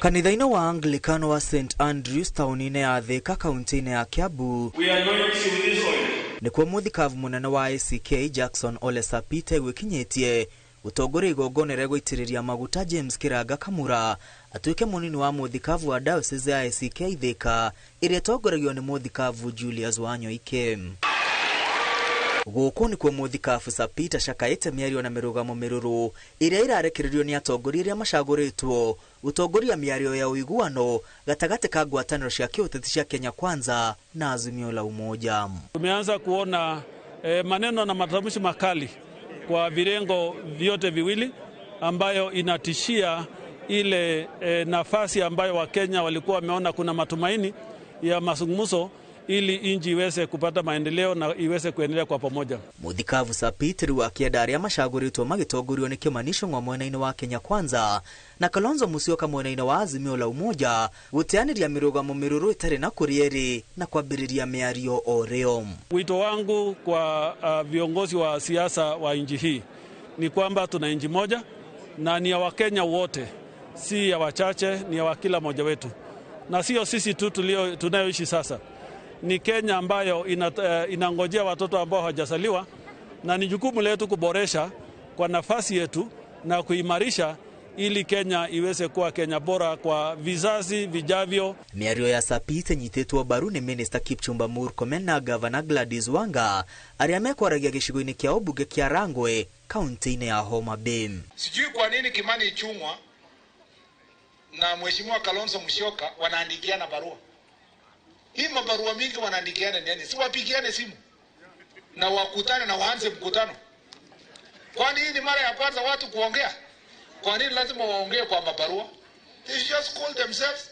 Kanitha-inĩ wa Anglican wa St Andrews taũni-inĩ ya Thika kaunti-inĩ ya Kiambu nĩkuo mũthikabu mũnene wa ACK Jackson Ole Sapit gwĩkinyĩtie gũtongoria igongona rĩa gũitĩrĩria maguta James Kiranga Kamura atuĩke mũnini wa mũthikabu wa diocese ya ACK Thika ĩrĩa ĩtongoragio nĩ mũthikabu Julius Wanyoike. Gũkũ nĩkuo mũthikabu Sapit acakaĩte mĩario na mĩrũgamo mĩrũrũ ĩrĩa ĩrarekererio nĩ atongoria arĩa macagũrĩtwo gũtongoria mĩario ya ũiguano gatagatĩ ka ngwatanĩro cia kĩũteti cia Kenya Kwanza na Azimio la Umoja. Tumeanza kuona maneno na matamshi makali kwa virengo vyote viwili ambayo inatishia ile nafasi ambayo Wakenya walikuwa wameona kuna matumaini ya mazungumzo ili inji iweze kupata maendeleo na iweze kuendelea kwa pamoja. Muthikabu Sapit rĩu akĩenda arĩa macagũrĩtwo magĩtongorio nĩ Kimani Ichung'wa mwena-inĩ wa Kenya Kwanza na Kalonzo Musyoka mwena-inĩ wa Azimio la Umoja gũteanĩria mĩrũgamo mĩrũrũ ĩtarĩ na kũrĩa ĩrĩ na kwambĩrĩria mĩario o rĩo. Wito wangu kwa viongozi wa siasa wa nchi hii ni kwamba tuna nchi moja na ni ya Wakenya wote, si ya wachache, ni ya kila mmoja wetu, na sio sisi tu tunayoishi sasa. Ni Kenya ambayo inangojea watoto ambao hawajazaliwa, na ni jukumu letu kuboresha kwa nafasi yetu na kuimarisha ili Kenya iweze kuwa Kenya bora kwa vizazi vijavyo. Mĩario ya Sapit ĩnyitĩtwo mbaru nĩ Minister Kipchumba Murkomen na Gavana Gladys Wanga arĩa mekwaragia gĩcigo-inĩ kĩa ũmbunge kĩa Rangwe kaunti-inĩ ya Homa Bay. Sijui kwa nini Kimani Ichung'wa na Mheshimiwa Kalonzo Musyoka wanaandikiana barua. Hii mabarua mingi wanaandikiana nini? Si wapigiane simu na wakutane na waanze mkutano. Kwani hii ni mara ya kwanza watu kuongea? Kwa nini lazima waongee kwa mabarua? They just call themselves.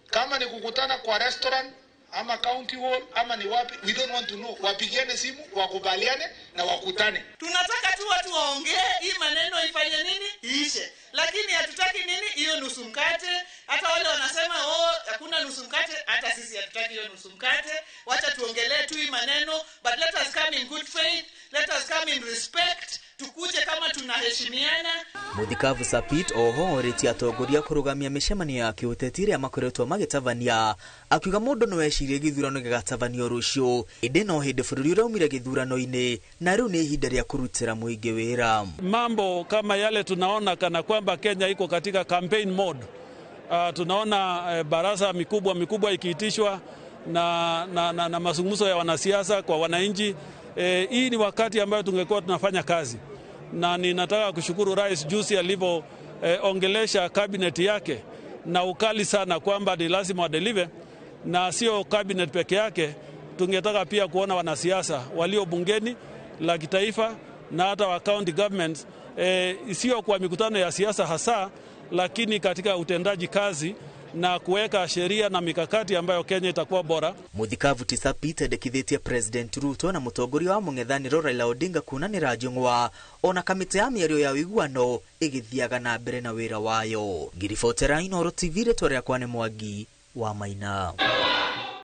Kama ni kukutana kwa restaurant ama county hall ama ni wapi, we don't want to know. Wapigiane simu, wakubaliane na wakutane. Tunataka tu watu waongee, hii maneno ifanye nini? Iishe. Lakini hatutaki nini? Hiyo nusu mkate. Hata wale wanasema oh, hakuna nusu mkate, hata sisi hatutaki hiyo nusu mkate. Wacha tuongelee tu hii maneno, but let us come in good faith, let us come in respect. Tukuje kama tunaheshimiana. Muthikabu Sapit oho orĩtie atongoria kũrũgamia mĩcemanio ya kĩũteti ĩrĩa makoretwo magĩtabania, akiuga mũndũ no ecirie gĩthurano gĩgatabanio rũciũ, ĩndĩ no hĩndĩ bũrũri ũraumire gĩthurano-inĩ na rĩu nĩ ihinda rĩa kũrutĩra mũingĩ wĩra. Mambo kama yale tunaona kana kwamba Kenya iko katika campaign mode. Tunaona baraza mikubwa mikubwa ikiitishwa na mazungumzo ya wanasiasa kwa wananchi. Hii ni wakati ambayo tungekuwa tunafanya kazi, na ninataka kushukuru Rais juzi alivyo ongelesha cabinet yake na ukali sana kwamba ni lazima wadeliver, na sio cabinet peke yake. Tungetaka pia kuona wanasiasa walio bungeni la kitaifa na hata wa county governments, sio kwa mikutano ya siasa hasa, lakini katika utendaji kazi na kuweka sheria na mikakati ambayo Kenya itakuwa bora. Muthikabu ti Sapit endekithĩtie President Ruto na mũtongoria wa mũng'ethanĩro Raila Odinga kunanĩra njũng'wa ona kamĩtĩ ya mĩario ya ũiguano ĩgĩthiaga na mbere na wĩra wayo. Ngiribotera Inooro TV, rĩtwa rĩakwa nĩ Mwangi wa Maina.